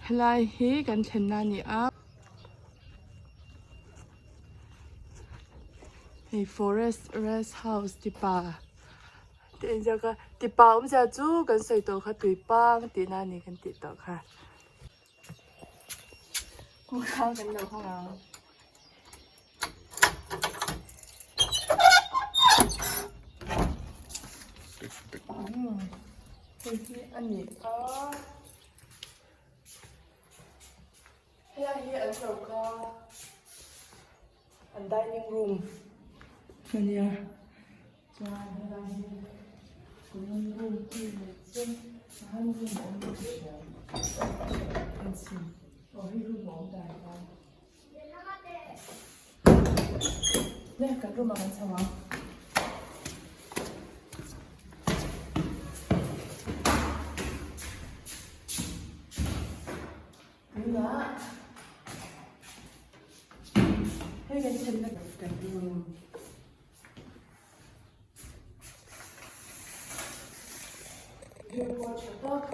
Helai hi kan thlenna a ni a. Hei forest rest house tipa te a inziak a tipa awmzia chu kan sawi tawh kha tuipang tihna a ni kan tih tawh kha. Kawngka kan lo hawng ang. Hei hi a ni a helai hi an choka an dining room a nia chuan helai hi common room hi leh chuan han room a awm bawk sia aw hei room a awm dan khan. Le kan room ah kan chho ang. Tunah hei kan thlenna kan room. View pawh tha tak.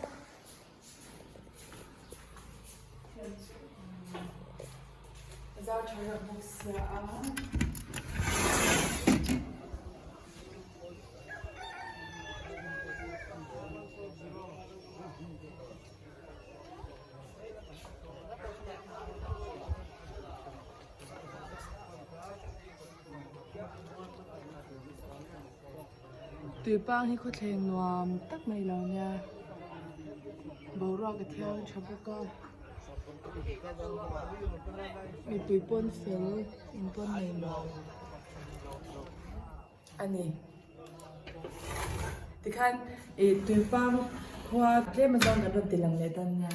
Zau tha reuh bawk sia a. Tuipang hi khawthleng nuam tak mai lo nia boruak a thiang tha bawk a mipui pawn fel in pawn nei nuam a ni tikhan ih tuipang khua tlem a zawng kan rawn ti lang leh dawn nia.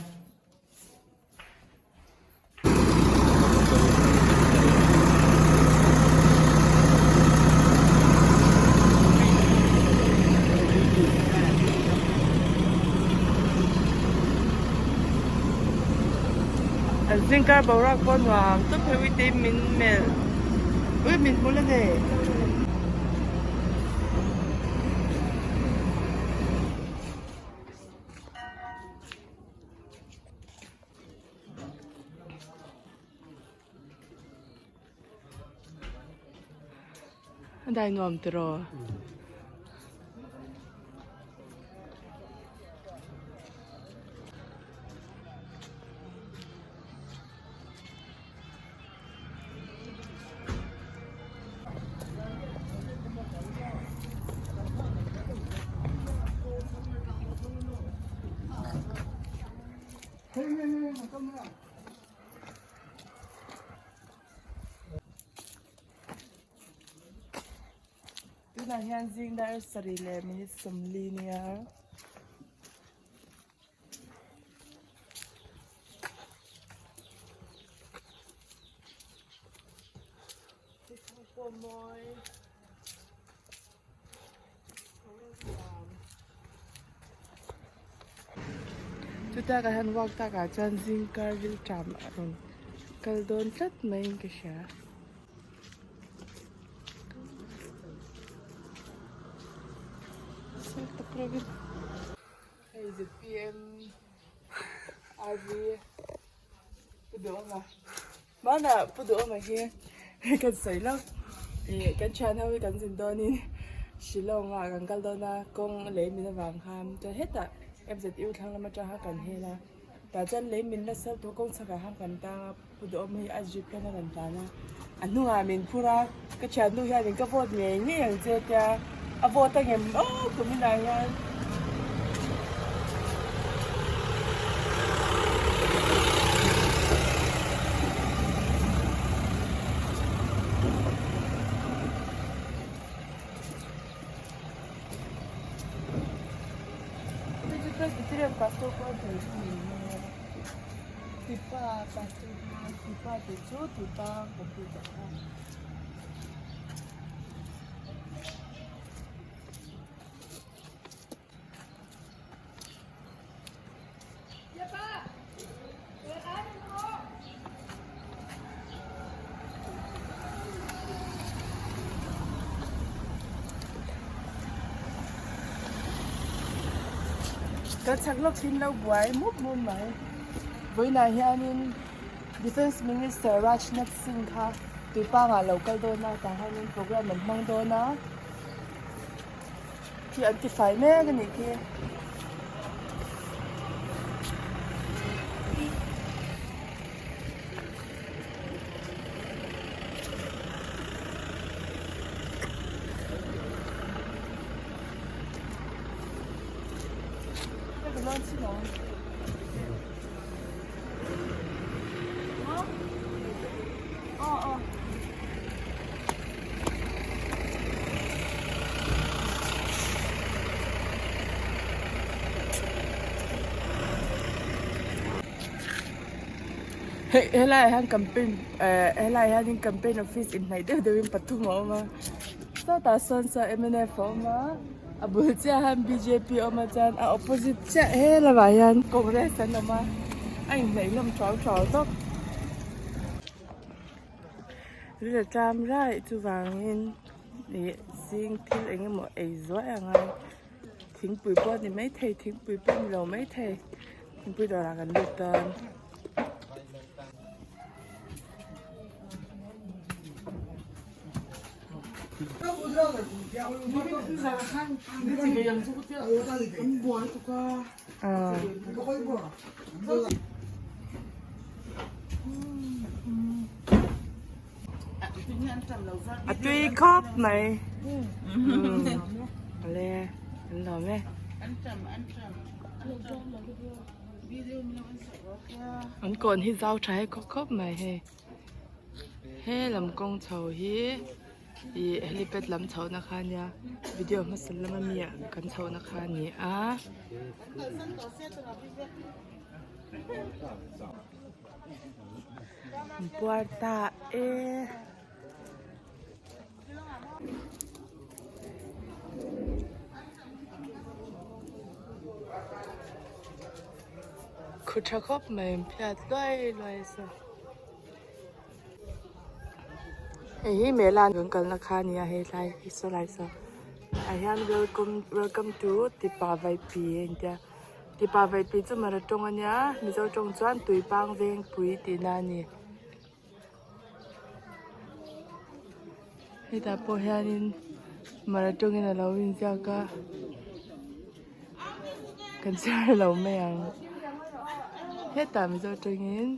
An zingkar boruak pawh nuam tawp phei uite min melh ui min hmu la nei. A dai nuam tiraw? Tunah hian zing dar sarih leh minute 40 nia. Chuta kan han walk takah chuan zing kar rilṭam a rawn kal dawn tlat maiin ka hria. Hei zpm RV pu duhawma hmanah pu duhawma hi kan sawi lo ih kan thian ho hi kan zin dawnin Shillong ah kan kal dawn a kawng lei min avang khan chuan hetah MZU thlang lam atang khan kan hel a tah chuan lei min la sal tur kawng chhakah khan kan tang a pu duhawma hi a jeep hian a rawn tlan a a hnungah min phur a ka thiannu hianin ka vote ngei ngei ang che tia a vote a ngem awk tum inah hian. Pastor Tipa pastor tipa tih chu tipa computer kha. Ka chak lawk thin lo buai mup mup mai. Vawiinah hianin Defence Minister Rajnath Singh kha tuipangah a lo kal dawn a tah hianin programme an hmang dawn a khi an ti fai mek a nih khi. Hei helaiah hian campaign eh helaiah hianin campaign office inhnaih deuh deuhin pathum a awm a sawtah sawn saw mnf a awm a a bul chiah hian bjp a awm a chuan a opposite chiah he lamah hian congress an awm a a inhnaih hlawm thuau thuau tawp. Ril a tlam raih chuvangin ih zing thil eng emaw ei zuai a ngai thingpui pawh a ni maithei thingpui pawh a ni lo maithei. Thingpui dawrah kan lut dawn. A tui khawp mai. Awle an lawm e. An kawn hi zau tha he khawp khawp mai hei. He lam kawng chho hi ih helipad lam chhoh na kha ania video hmasa lama mi ah kan chhoh na kha a ni a. An puar ta e. Khaw tha khawp mai an phiat luai luai a hei hi mela kan kalna kha a ni a hei tlai hi saw lai saw ah hian welcome welcome to tipa vaipi a intia tipa vaipi chu mara tawng a nia mizo tawng chuan tuipang vengpui tihna a ni. Hetah pawh hianin mara tawngin a lo inziak a kan chhiar lo mai ang hetah mizo tawngin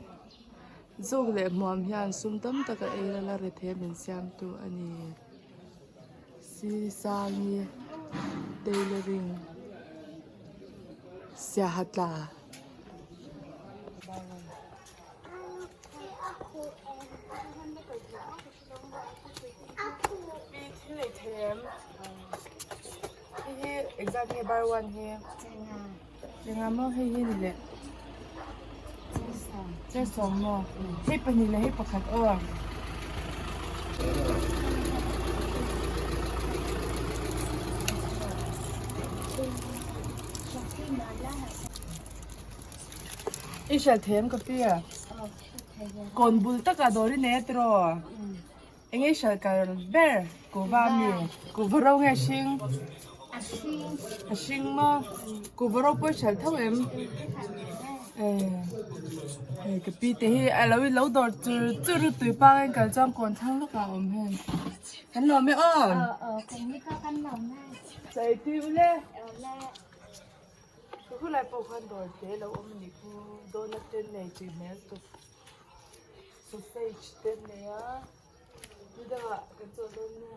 zawk leh hmuam hian sum tam tak a ei lal a rethei min siamtu a ni Sisangi tailoring siaha tla. Thil ei thei em? Hei hi engzat nge bar one hi? Chenga maw hei hi ni leh? Chesawm maw? Hei pahnih leh hei pakhat aw. I hriat thei em ka pi a? Kawn bul takah dawr i nei a tiraw? Eng i hriat kal ber kuhva ami? Kuhva ro nge a hring? A hring maw? Kuhva ro pawh i hriat tho em? Hei ka pi te hi a lo lo dawr chur chur tui pang a kal chuan kawn thlang lawkah a awm heng. Kan lawm e aw? Chaw ei tui ule. Khulai pawh khan dawr te lo awm a nih khu donut te an nei tui hmel tuk sausage te an nei a ni dangah kan chaw dawn nia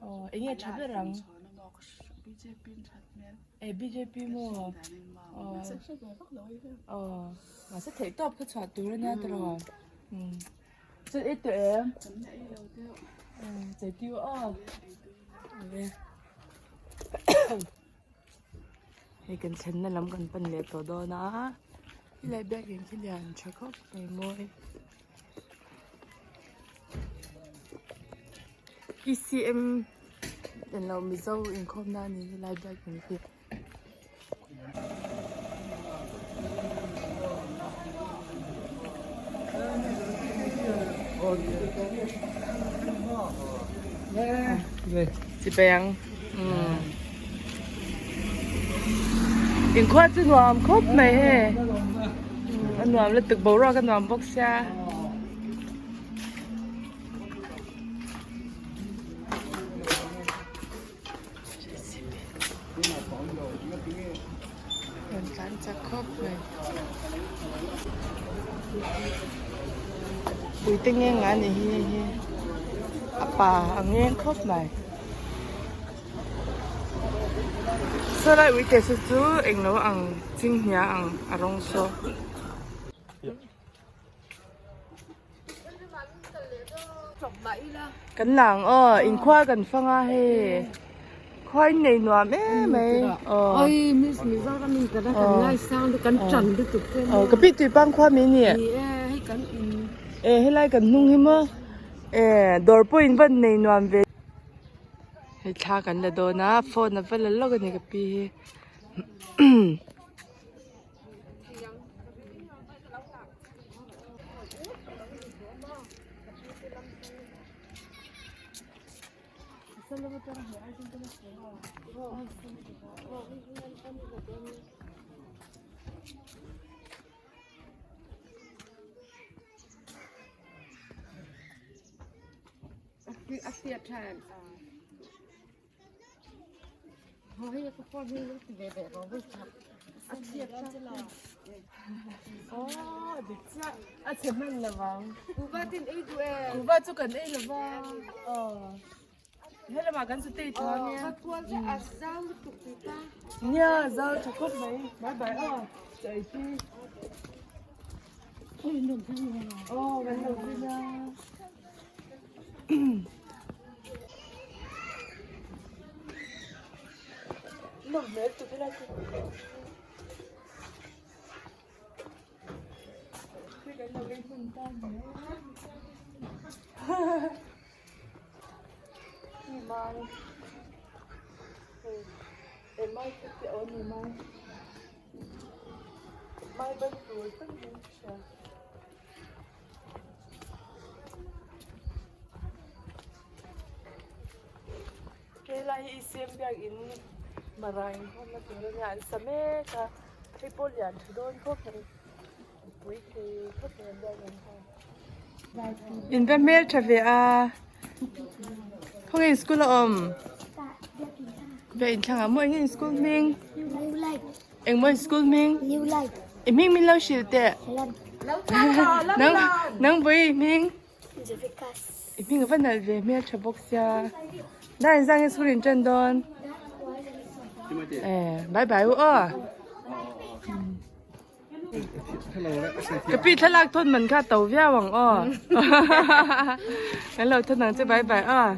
aw. Enge tha ber ang? E bjp maw? Aw mahse theih tawp kha chhuah tur ania tiraw? Chuan i tawh em? Chei tiu aw. Hei kan thlenna lam kan pan leh tawh dawn a helai biakinn khi lian tha khawp mai mawi E_C_M englo mizo inkhawmna a ni helai biakinn hi. Chibai ang Inkhua chu nuam khawp mai hei a nuam lutuk boruak a nuam bawk sia. Rawn tlan chak khawp mai. Puite ngeng a ni hi hei hi a pa a ngeng khawp mai. Saw lai uite saw chu englo ang chinghnia ang a rawng saw. Kan lang aw inkhua kan fang a hei khua in nei nuam em mai aw aw ka pi tuipang khua mai ni e helai kan hnung hi maw e dawr pawh in van nei nuam ve hei thla kan la dawn a phone a va la lawk a ni ka pi hi. A chhe hman lo vang kuhva chu kan ei lo va helamah kan chu tei tho ania nia zau tha khawp mai bye bye aw chaw ei pi aw kan lo zin a. Nawm hmel tuk ila chu. Khi kan lo ei hmun ta ni a. Ni mai. Hei mai te te aw ni mai. Mai ban tur tak ni hria. Helai hi ECM biakin mara inkhawmna tur ania an sa mek a hei pawh lian tha dawn khawp mai mipui thei khawp mai an biakin ho. In va hmel tha ve a khawnge in school a awm biakin thlangah maw eng nge in school hming. Engmaw school hming? New Life. I hming min lo hrilh teh. Helen. Nang nang vawi i hming? Jevikas. I hming a va nalh ve hmel tha bawk sia. Dar in zang in school in tan dawn. Eh bye bye u aw. Ka pi thlalak thawn man kha to viau ang aw. Kan lo thawn ang che bye bye aw.